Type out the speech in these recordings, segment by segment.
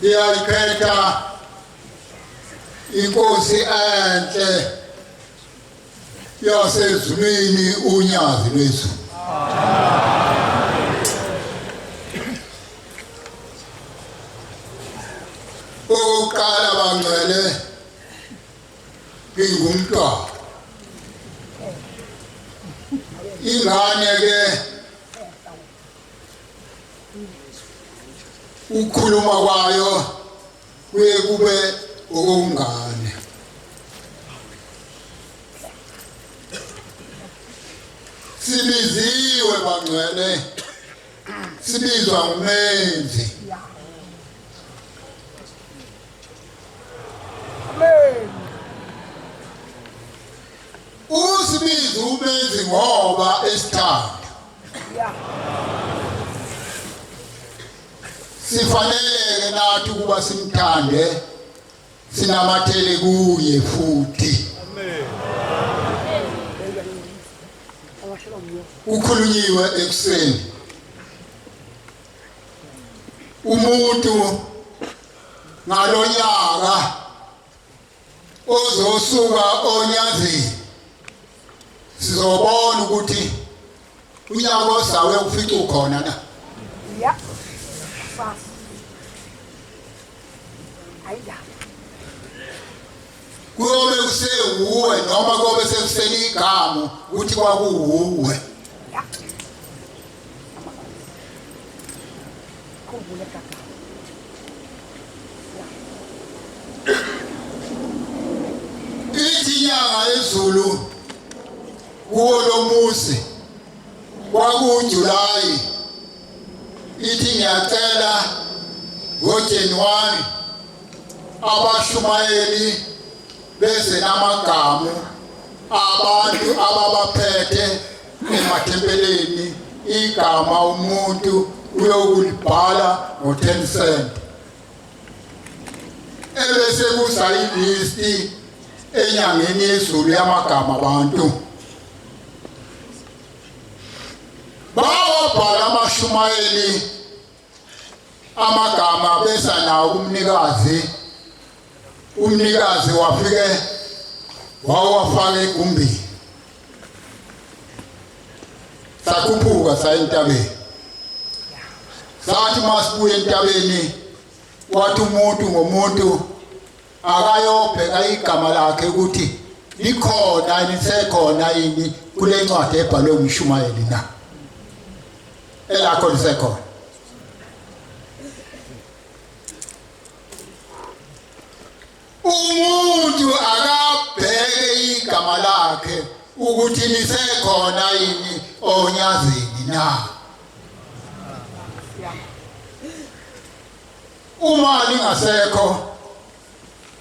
Iyayikhetha inkosi enhle yasezulwini uNyazi lwezulu. Okokuqala bangcwele ngingumntwana. Ingane ke ukukhuluma kwayo kuye kube okungane. Sibiziwe bangcwele, sibizwa ngumenzi. Amen. Usibiza umenzi ngoba esithanda. Sifanele-ke nathi ukuba simthande, sinamathele kuye futhi. Kukhulunyiwe ekuseni. Umuntu ngalonyaka ozosuka onyazini sizobona ukuthi unyaka ozayo uyakufica ukhona na. Ya. Fast. Ayindaba. Kuyobe kusewuwe noma kuyobe sekusele igama ukuthi kwakuwuwe. Ya. Khumbule gaga. Ithi inyanga yezulu kuwo lo muzi kwakuJulayi, ithi ngiyacela ngoJanuwari abashumayeli beze namagamu abantu ababaphethe emathempelini, igama umuntu uyokulibhala ngo-10 cent, ebese kuza ilisti enyangeni yezulu yamagama abantu bawabhala amashumayeli amagama besa nawo kumnikazi. Umnikazi wafike wawafaka egumbini, sakhuphuka saya entabeni. Sathi masibuye entabeni, wathi umuntu ngomuntu akayobheka igama lakhe ukuthi likhona lisekhona yini kule ncwadi ebhalwe umshumayeli na, elakho lisekhona. Umuntu akabheke igama lakhe ukuthi lisekhona yini onyazini na. Uma lingasekho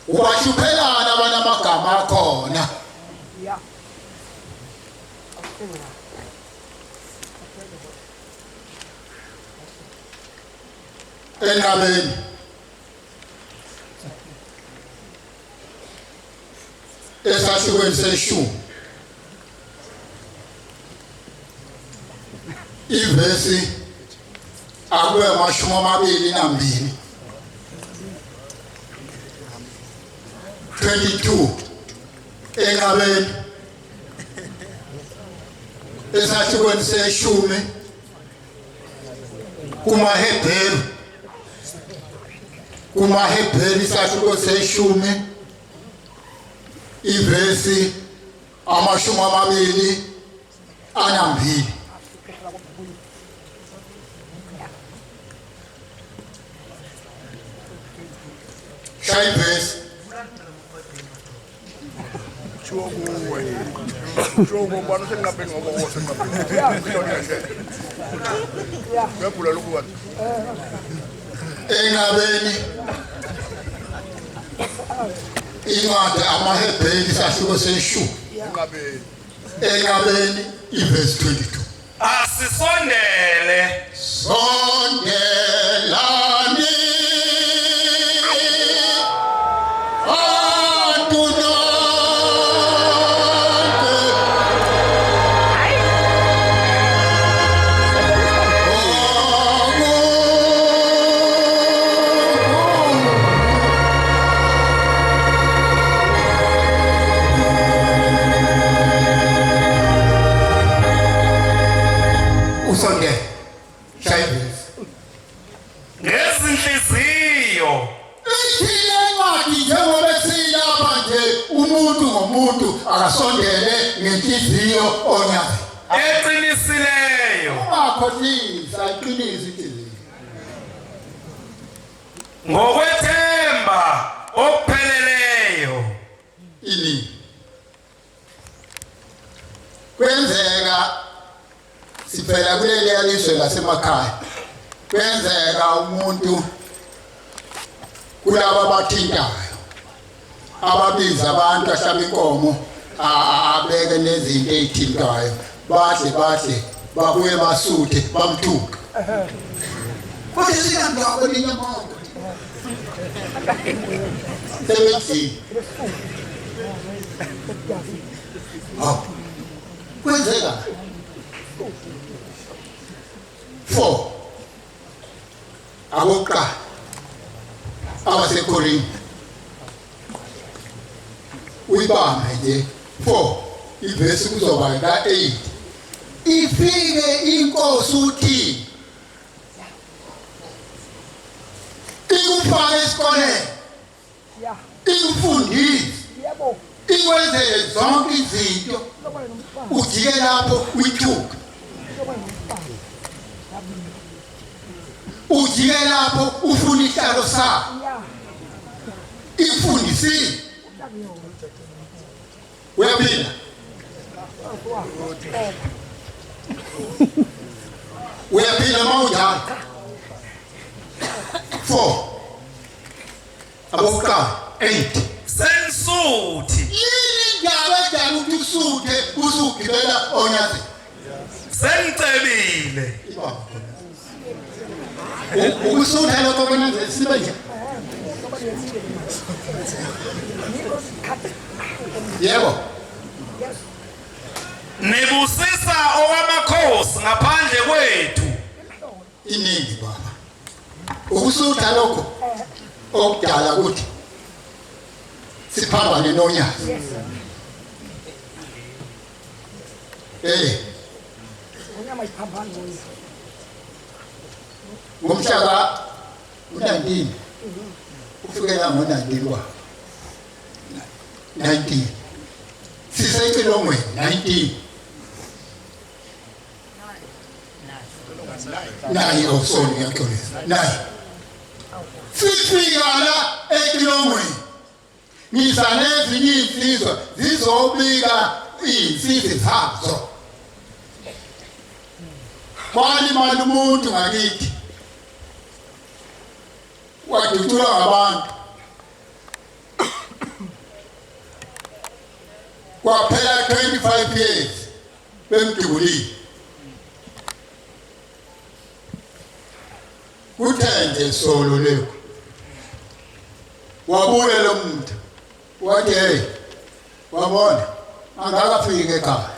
ubahluphelana abanamagama akhona. Enqabeni esahlukweni seshumi ivesi akube 22, 22, enqabeni esahlukweni seshumi kumaHebheru, kumaHebheru isahluko seshumi ivesi 22. Shaya ivesi. Kuthiwa kuwe. Kuthiwa ubani usenqabeni ngoba osenqabeni. Uyagula lokhu wathi. Enqabeni incwadi amaHebheru isahluko seshumi. Enqabeni. Enqabeni ivesi 22. Asisondele. Sondelani bantu nonke, Ngenhliziyo. Ithi le ncwadi njengoba silapha nje umuntu ngomuntu akasondele ngenhliziyo onyazi. Eqinisileyo. Ungakhohlisa iqiniso inhliziyo. Ngokwethemba okupheleleyo. Ini. Kwenzeka siphela kuleliya lizwe lasemakhaya. Kwenzeka umuntu kulaba abathintayo ababiza abantu ahlaba inkomo abeke nezinto ey'thintayo badle badle babuye basuthe bamthuke kodwa sinandaba nenyamako sebedlile. Hawu, kwenzeka 4 abokuqala abaseKorinte uyibambe nje 4 ivesi kuzoba ka-8 ifike inkosi uthi ikufake esikoleni ikufundise ikwenzele zonke izinto ujike lapho uyithuke ujike lapho ufuna ihlalo sakho ifundisile uyaphila uyaphila uma unjalo 4 abokuqala 8 Senisuthi. Yini indaba edala ukuthi usuthe usugibela onyazini? Senicebile. Ukusutha lokho kwenza sibe nje. Yebo. Nibusisa okwamakhosi ngaphandle kwethu. Iningi baba. Ukusutha lokho okudala ukuthi siphambane nonyazi. Eh. Ngonyama iphambana ngoyise. Ngomhla ka 19 ufikela ngo-19 kwa 19 sisecilongweni 19 nayi oh sorry ngiyaxolisa nayi sifika la ecilongweni ngisa nezinye iy'nsizwa zizobika iy'nsizi zazo kwalimala umuntu ngakithi wadutshulwa ngabantu kwaphela 25 years bemdubulile kuthe nje solo lekho wabuya lo muntu wathi hey wabona angakafiki ekhaya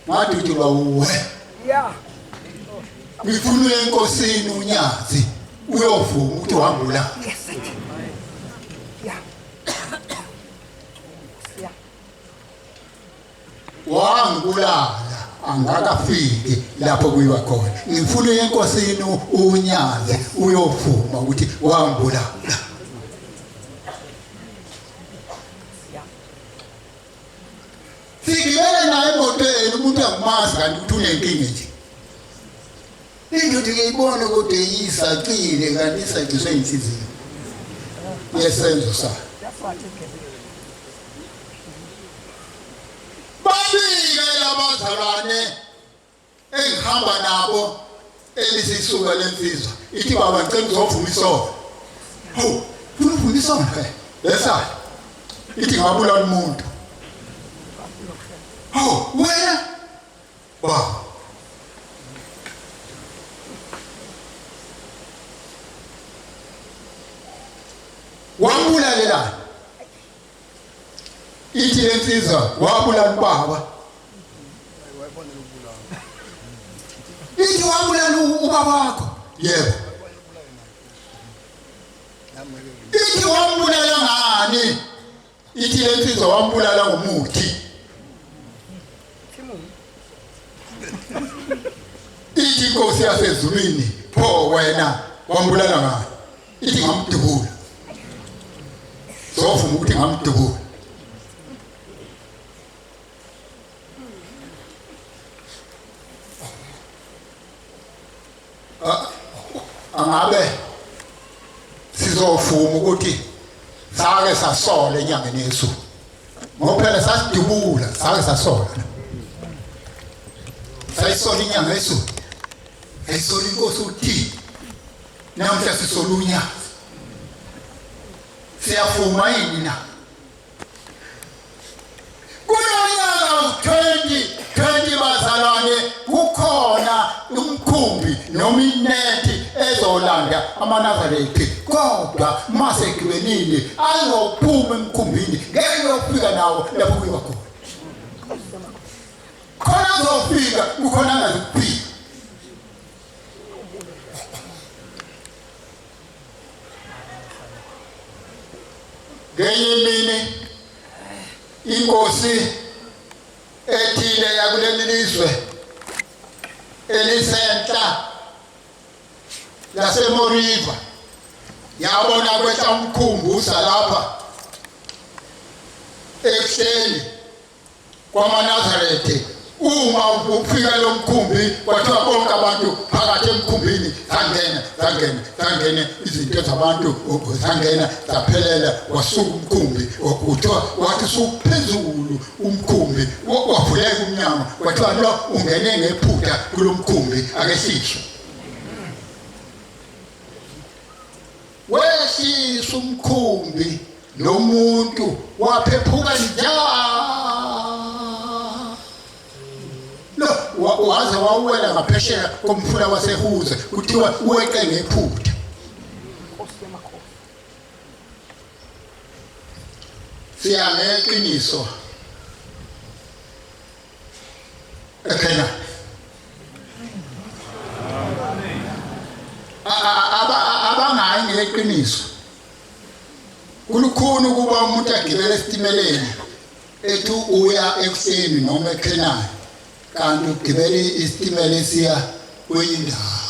ngadudulwa uwe Yeah. ngifuna uye enkosini unyazi uyovuma ukuthi uhambula Yes. Yeah. Yeah. Wangibulala angakafiki lapho kuyiwa khona. Ngifuna uye enkosini unyazi uyovuma ukuthi wangibulala. Sigibele naye emotweni umuntu angimazi kanti ukuthi unenkinga nje. Indoda ngiyibona kodwa isacile kanti isaciswe inhliziyo yesenzo sayo. Babike labazalwane engihamba nabo elisisuka lensizwa ithi baba ngicela uzovuma isono. Hawu, ufuna uvuma isono ke? Lesa. Ithi ngabulala umuntu. Hawu, wena baba. Wambulalelani? Ithi lensizwa wabulala ubaba. Ithi wabulala ubaba wakho. Yebo. Ithi wambulala ngani? Ithi lensizwa wambulala ngomuthi. Ithi inkosi yasezulwini pho wena Wambulala ngani? Ithi ngamdubula. Zovuma ukuthi ngamdubula. Angabe sizovuma ukuthi sake sasola enyangeni yesu, ngoba phela sasidubula, sake sasola, sayisola inyanga yesu, sayisola inkosi uthi namhla sisola unyazi. Siyafuma yini na kulonyaka 2020? Bazalwane, kukhona umkhumbi noma inethi ezolanda amaNazaretha, kodwa mase egibelile ayophuma emkhumbini, ngeke uyofika nawo lapho kuyiwa khona. Khona azofika, kukhona angazukufika. Ngenye imini inkosi ethile yakuleli lizwe elisenhla laseMoriva yabona kwehla umkhumbi uza lapha ekuseni kwamaNazaretha. Uma ufika lo mkhumbi, kwathiwa bonke abantu phakathi emkhumbini zangena, zangena, zangena izinto zabantu, zangena zaphelela. Wasuka umkhumbi, kuthiwa wathi usuphezulu umkhumbi, wavuleka umnyango, kwathiwa lo ungene ngephutha kulo mkhumbi, akehliswe. Wehlisa umkhumbi, lo muntu waphephuka njalo lo, waze wawela ngaphesheya komfula waseHuze. Kuthiwa weqe ngephutha. Siya ngeqiniso eKhenani. Abangayi ngeqiniso, kulukhuni ukuba umuntu agibele esitimeleni ethi uya ekuseni noma eKhenani, kanti ugibele isitimela esiya kwenye indawo.